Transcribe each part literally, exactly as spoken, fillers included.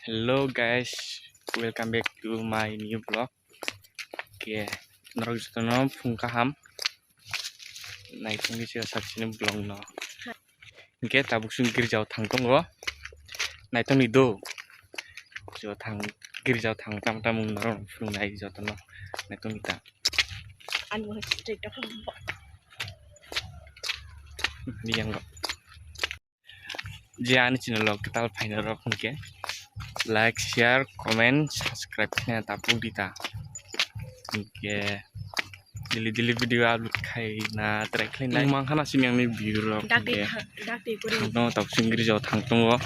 Hello guys, welcome back to my new vlog. Ke norok jotono phung kaham. Naitongdi se saksini vlog no. Hingke tabuk chwng girjao thang tongo. Naitongdi do. Girjao thang, girjao thang tam tam norok phungnai jotono. Naitongdi ta. Ani bo straight to. Biyango. Je ani channel o kwtal phaina rok hwnkhe like, share, comment, subscribe khaina tapuk di ta. Hwnkhe daily daily video upload khaina try khlainai. Mang khana sini ani view rok hwnkhe thang tongo, tabuk chwng girjao thang tongo.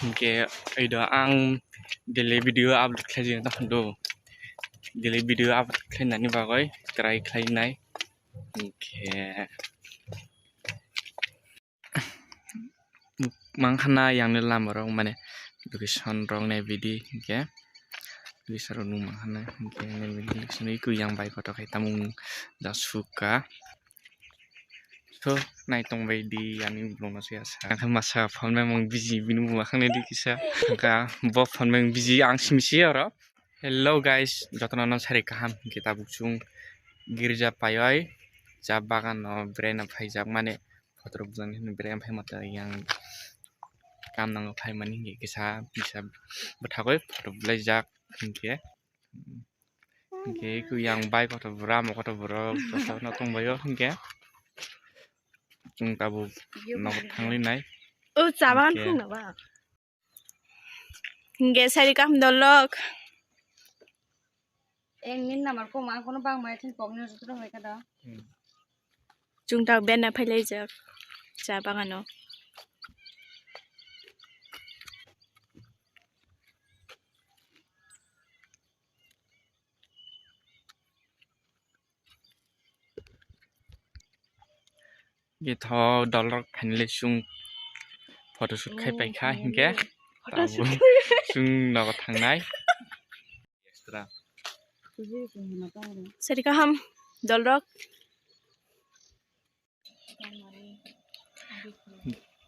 Hingke oido ang daily video upload khlaijak tong do. Daily video upload khlainani bagwi try khlainai. Hingke mang khana yang ni lama rok mane location rok nai bidi hingke location rok nung mang khana hingke nai bidi location iko yang bai kotor khai tamung da suka. So, naitong bai di ani vlog no se asa. Ang khe masa phone bai mung busy bini buma khang di kisa. Ang kha bo phone bai busy ang simi si oro. Hello guys, jotono no sari kaham hingke tabuk chwng girja paioi cha bagan no bwrwi no phaijak mani photo rok bwsani hwnwi bwrwi no phai mata yang kam nango phai mani hingke kisa kisa bwthagwi photo bwlaijak hingke. Hingke ku yang bai kotor bura mo kotor bura kotor no tong bai o hingke. Chwng tabuk nogo thangli nai. O chaban hingke. Phung na ba. Hingke sari kaham dolok. Eng nin namar ko ma kono bang mai thin pok ni jutro mai kada. Hmm. Chwng tak ben na phai lai jak cha bagano. Githo dolrok finally chwng photoshoot khai paikha hingke. Photoshoot. Tabuk chwng nogo thangnai. Extra. Sari kaham dolrok.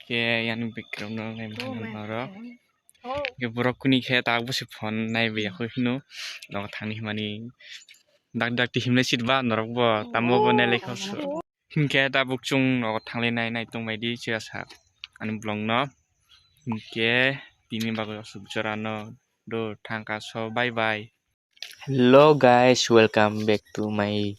Ke yani background no nai mano noro. Ke borok kuni khe ta busi phone nai bai yakho hino. Nogo thangni himani dak dak ti himle sit ba norok bo tamo bo nai lekha so. Hingke tabuk chwng nogo thanglai nai nai tongbai di chwya sa ani vlog no. Hingke tini bagwi aswk jora no do thangka so bye bye. Hello guys, welcome back to my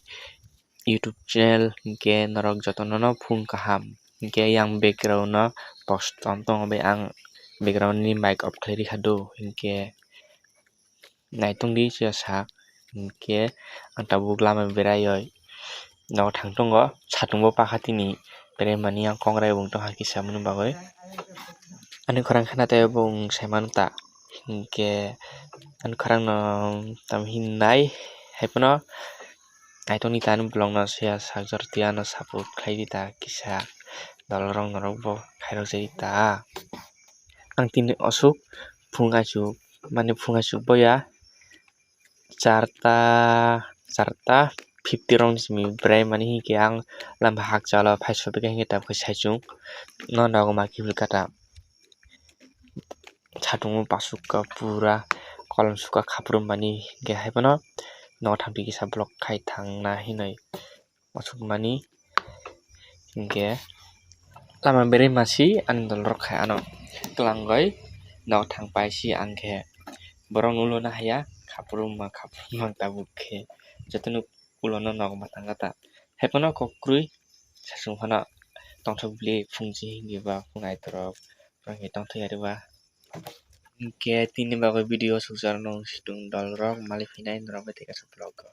YouTube channel. Hingke norok jotono no phung kaham. Hingke yang background no post tom tongo bai ang background ni mic off khlai rikha do. Hingke naitong di chwya sak. Hingke ang tabuk lama berai oi. Nogo thang tongo, satung bo pakha tini beremani ang kongrai bo wng tongkha kisa mani bagwi. Ani khorang khena tei bo wng sai mano ta, hinkhe ani khorang no tamo hinnai hai phano naitokni ta ani vlog no se sak jor twi ano support khlai di ta kisa dolrok norok bo khairok jai ta. Ang tini aswk phung aichuk mani phung aichuk boya. Charta, charta fifty rokni simi bwrai mani hinkhe ang lama hakchalo phai sopikha hinkhe tabukhe saichung no nogo ma kiphilkha ta. Satungo pasukha pura kolom sukha khaprum mani hinkhe haiphano nogo thamtwi kisa vlog khai thangna hinwi. Aswk mani hinkhe lama berwi masi ani dolrok khai ano twlangwi nok thang paisi ang khe borok no ulo no haya khaprum ma khaprum ma tabuk khe jotono ulo no nok ma tangkha ta haiphano kok kwrwi sasung phano tongthok bili phungchi hinwi ba phung aitorok tongthok yari ba hinkhe tini bagwi video sukchar nung situng dolrok malik phinai norok bai tei kaisa vlog o.